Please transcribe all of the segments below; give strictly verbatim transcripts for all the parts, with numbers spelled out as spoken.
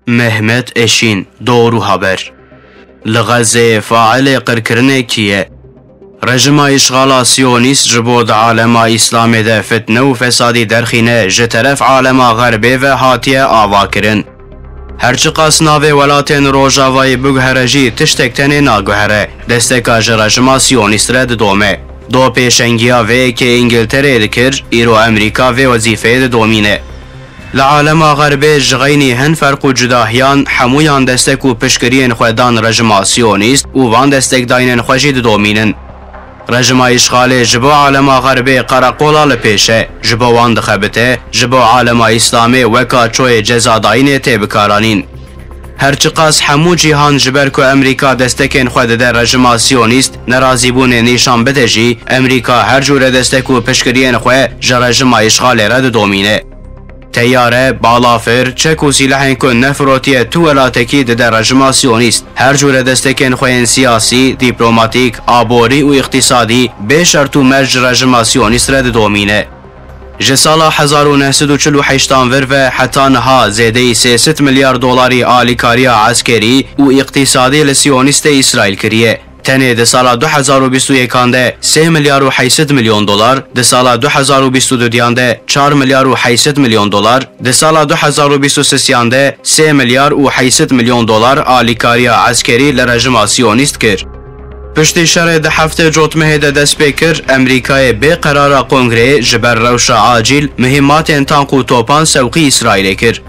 Mehmet Eşîn, Doğru Haber. Li Xezê failê qirkirinê kî ye? Rejima îşxala Siyonîst ji bo di alema Îslamê de fitne û fesadî derxîne, ji teref alema Xerbê ve hatiye avakirin. Her çiqas navê welatên Rojavayê biguhere jî tiştek tenê naguhere. Desteka ji rejima Siyonîst re didome. Do pêşengiya vê yekê Îngiltereyê dikir, îro Amerîka vê wezîfeyê didomîne. Li alema Xerbê ji xeynî hin ferq û cudahiyan hemûyan destek û piştgiriyên xwe dan rejima Siyonîst û van destekdayînên xwe jî didomînin. Rejima îşxalê ji bo alema Xerbê qereqola li pêş e, ji bo wan dixebite, ji bo alema Îslamê weka çoyê cezadayînê tê bikaranîn. Her çiqas hemû cîhan ji ber ku Amerîka destekên xwe dide rejima Siyonîst, nerazîbûnê nîşan bide jî, Amerîka her cûre destek û piştgiriyên xwe ji rejima îşxalê re didomîne. Teyare, balafir, çek û sîlehên ku nefirotiye tu welatekî dide rejima Siyonîst. Her cûre destekên xwe yên siyasî, dîplomatîk, aborî û îqtîsadî bê şert û merc ji rejima Siyonîst re didomîne. Ji sala hezar û neh sed û çil û heştan vir ve heta niha zêdeyî sê sed milyar dolarî alîkariya eskerî û îqtîsadî li Siyonîstê Îsraîl kiriye. Tenê di sala du hezar û bîst û yekan de sê milyar û heşt sed milyon dolar, di sala du hezar û bîst û dudiyan de çar milyar û heşt sed milyon dolar, di sala du hezar û bîst û sisiyan de sê milyar û heşt sed milyon dolar alîkariya eskerî li rejima Siyonîst kir. Piştî şerê di heftê Cotmehê de dest pê kir, Amerîkayê bê qerara Kongreyê ji ber rewşa acîl mihîmatên tank û topan sewqî Îsraîlê kir.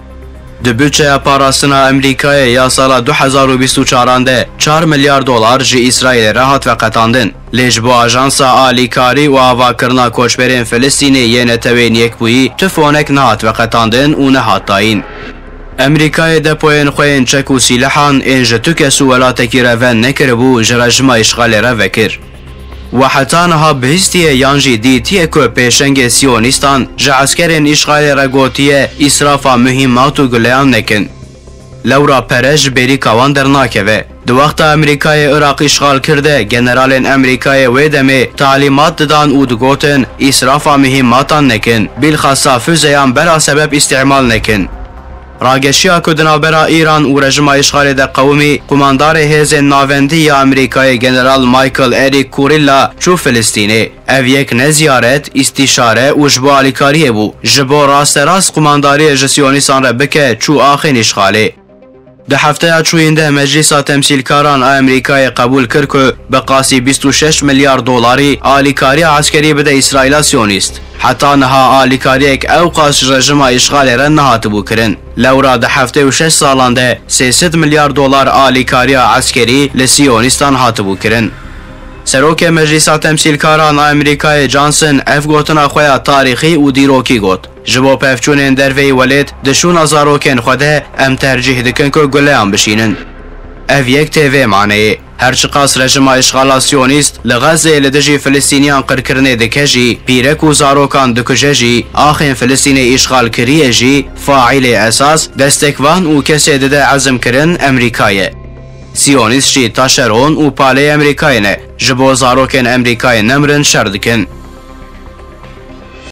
Di budçeya parastina Amerîkayê ya sala du hezar û bîst û çaran de çar milyar dolar ji Îsraîlê re hat veqetandin. Lê ji bo Ajansa Alîkarî û Avakirina Koçberên Filistînê yê Neteweyên Yekbûyî tu fonek nehat veqetandin û nehat dayîn. Amerîkayê depoyên xwe yên çek û sîlehan ên ji tu kes û welatekî re ven nekiribû, ji rejima îşxalê re vekir. We heta niha bihîstiye yan jî dîtiye ku pêşengê Siyonîstan ji eskerên îşxalê re gotiye îsrafa muhîmat û guleyan nekin. Lewra pere ji bêrîka wan dernakeve. Di wexta Amerîkayê Iraq îşxal kir de, generalên Amerîkayê wê demê talîmat didan û digotin, îsrafa mihîmatan nekin, bîlxasa füzeyan bela sebeb îstîmal nekin. Rageşiya ku di navbera Îran û rejima îşxalê de qewimî, qumandarê hêzên navendî ya Amerîkayê General Michael Eric Kurilla çû Filistînê. Ev yek ne ziyaret, îstîşare û ji bo alîkariyê bû. Ji bo rasterast qumandariyê ji Siyonîstan re bike, çû axên îşxalê. Di hefteya çûyîn de Meclîsa Temsîlkaran a Amerîkayê qebûl kir ku bi qasî bîst û şeş milyar dolarî alîkariya eskerî bide Îsraîla Siyonîst. Heta niha alîkariyek ewqas ji rejima îşxalê re nehatibû kirin. Lewra di heftê û şeş salan de sê sed milyar dolar alîkariya eskerî li Siyonîstan hatibû kirin. Serokê Meclîsa Temsîlkaran a Amerîkayê Johnson ev gotina xwe ya tarîxî û dîrokî got. Ji bo pevçûnên derveyî welêt di şûna zarokên xwe de em tercîh dikin ku guleyan bişînin. Ev yek tê vê maneyê. Her çiqas rejima îşxala Siyonîst li Xezeyê li dijî Filistîniyan qirkirinê dike jî, pîrek û zarokan dikuje jî, axên Filistînê îşxal kiriye jî, faîlê esas destekvan û kesê dide ezimkirin Amerîka ye. Siyonîst jî taşeron û paleyê Amerîkayê ne. Ji bo zarokên Amerîkayê nemirin şer dikin.